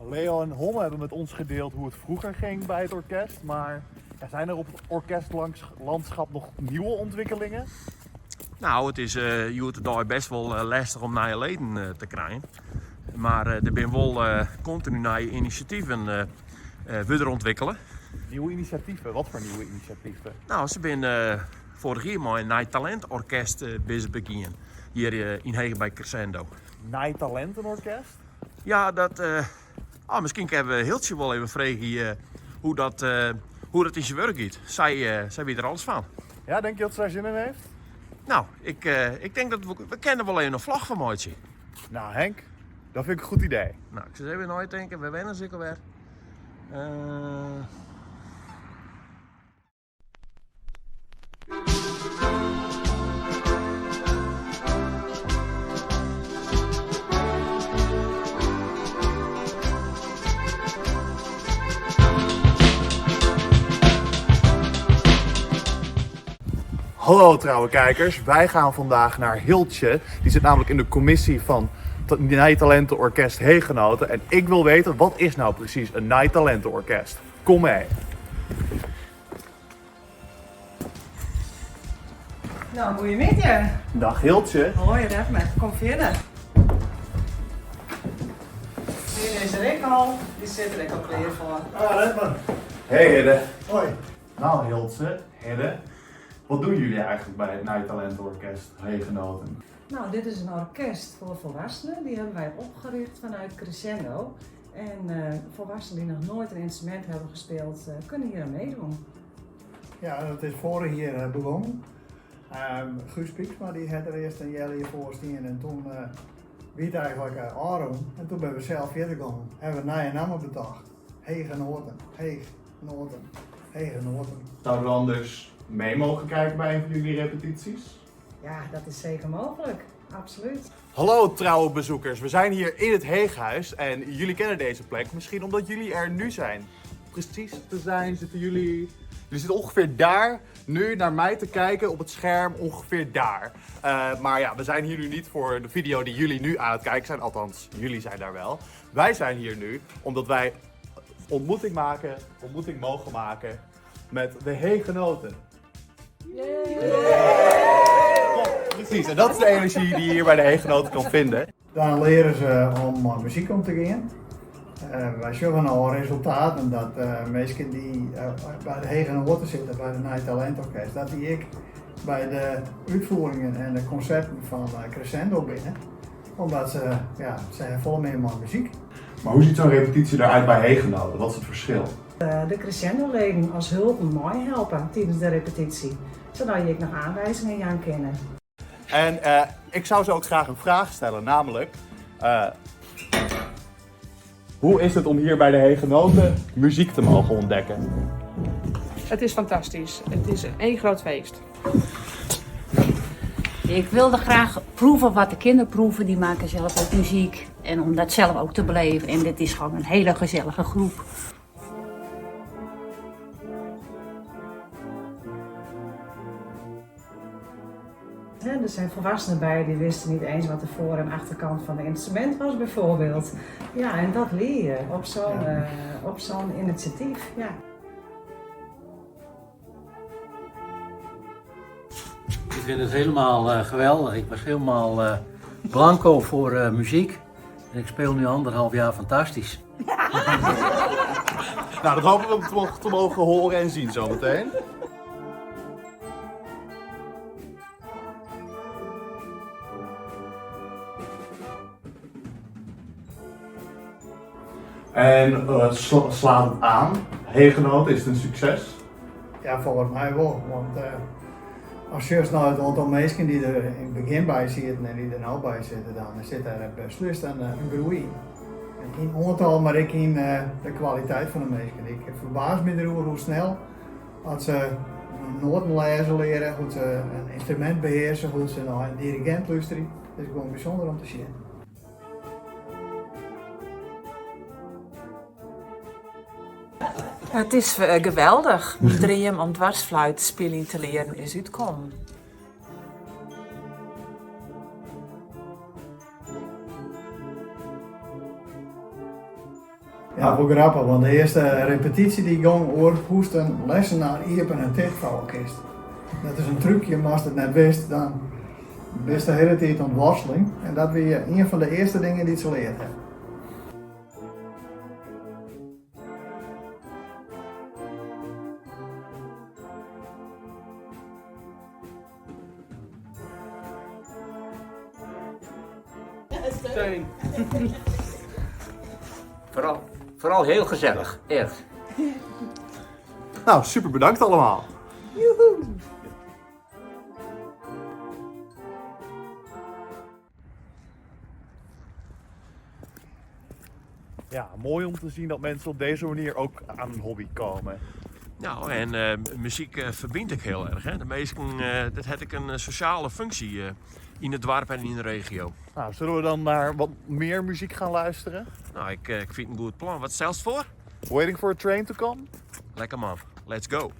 Leo en Homme hebben met ons gedeeld hoe het vroeger ging bij het orkest. Maar ja, zijn er op het orkestlandschap nog nieuwe ontwikkelingen? Nou, it is hjoed-de-dei best wol lestich om nije leden te krijen. Mar der binne wol kontinu nije inisjativen wurde der ûntwikkele. Nieuwe initiatieven? Wat voor nieuwe initiatieven? Nou, se binne foarich jier mei in nij talintorkest binne se begien hjir yn Heech by Crescendo. Nij talentenorkest? Ja, dat. Oh, miskien kinne we Hiltsje wol even freegje hoe dat, hoe dat yn syn wurk giet. Sy, sy wit der alles fan. Ja, denk je dat ze daar zin in heeft? Nou, ik, ik denk dat we, we kinne der wol even in vlog fan meitsje. Nou Henk, dat vind ik een goed idee. Nou, ik sil even neitinke, wêr wennen se ek alwer? Uh... Hallo trouwe kijkers, wij gaan vandaag naar Hiltje. Die zit namelijk in de commissie van het Nij Talentenorkest Hegenoten. En ik wil weten, wat is nou precies een Nij Talentenorkest? Kom mee! Nou, goeiemiddei. Dag Hiltje. Hoi Redmer, kom fierder. Hidde is der ek al, dy sit der ek al klear foar. Ah, Redmer. Hey Hidde. Hoi. Nou Hiltje, Hidde, wat doen jullie eigenlijk bij het Nij Talentenorkest Hegenoten? Nou, dit is in orkest foar folwoeksenen. Dy hawwe wy oprjochte fanút Crescendo. En folwoeksenen dy't noch noait in ynstrumint hawwe spile, kinne hjir oan meidwaan. Ja, dat is foarich jier begûn. Guus Pieksma dy hat der earst in healjier foar stien en doe wie it eigentlik ôfrûn. En doe binne we sels fierder gien. Hawwe we in nije namme betocht. Hege Noaten, Heech Noaten, Hege Noaten. Zouden we anders mee mogen kijken bij een van jullie repetities? Ja, dat is seker mooglik. Absolút. Hallo trouwe bezoekers, we zijn hier in het Heeghuis en jullie kennen deze plek misschien omdat jullie er nu zijn. Precies te zijn zitten jullie... Jullie zitten ongeveer daar, nu naar mij te kijken op het scherm, ongeveer daar. Maar ja, we zijn hier nu niet voor de video die jullie nu aan het kijken zijn, althans jullie zijn daar wel. Wij zijn hier nu omdat wij ontmoeting mogen maken met de Hegenoten. Precies, en dat is de energie die je hier bij de Hegenoten kan vinden. Dan leare se om mei muzyk om te gean. Wy sjogge al resultaten dat minsken dy't by de Hege Noaten sitte, by de Nij Talentorkest, dat dy ek by de útfieringen en de konserten fan Crescendo binne. Omdat se, ja, se hawwe folle mear mei muzyk. Maar hoe ziet zo'n repetitie eruit bij Hegenoten? Wat is het verschil? De Crescendo-leden as hulpen meihelpe tidens de repetysje, sadat je ek noch oanwizingen jaan kinne. En ik zou ze ook graag een vraag stellen, namelijk... hoe is het om hier bij de Hegenoten muziek te mogen ontdekken? Het is fantastysk. It is één groot feest. Ik wilde graag proeven wat de kinderen proeven. Die maken zelf ook muziek. En om dat zelf ook te beleven. En dit is gewoon een hele gezellige groep. Er zijn volwassenen bij die wisten niet eens wat de voor- en achterkant van het instrument was bijvoorbeeld. Ja, en dat leer je op zo'n initiatief. Ja. Ik vind het helemaal geweldig. Ik was helemaal blanco voor muziek. En ik speel nu anderhalf jaar fantastisch. Nou, dat hopen we te mogen horen en zien zometeen. En slaat het aan? Hegenoten, is het een succes? Ja, folgens my wol. Want ast sjochst nei it oantal minsken dy't der yn it begjin by sieten en dy't der no by sitte, dan sit der beslist in groei yn. Yn oantal, mar ek yn de kwaliteit fan de minsken. Ik ferbaas my deroer hoe snel as se noaten lêze leare, hoe't se in ynstrumint behearse, hoe't se nei in dirigint lústerje. It is gewoan bysûnder om te sjen. It is geweldich. Myn dream om dwarsfluit spyljen te learen is útkommen. Ja, wol grappich, want de earste repetysje dy gong oer hoe'tst in lessenaar iepen en ticht fouwe kinst. Dat is in trúkje, mar ast it net witst, dan bist de hiele tiid oan it worsteljen. En dat wie ien fan de earste dingen dy't se leard ha. Vooral, vooral heel gezellig, echt. Nou, super bedankt allemaal. Joehoe. Ja, mooi om te zien dat mensen op deze manier ook aan een hobby komen. Nou, en eh, muzyk eh, ferbynt ek hiel erch. Hè? De minsken, eh, dat hat ek in sosjale funksje yn it doarp en yn de regio. Nou, zullen we dan naar wat meer muziek gaan luisteren? Nou, ik, ik fyn it in goed plan. Wat stelst foar? Waiting for a train to come? Lekker man, let's go.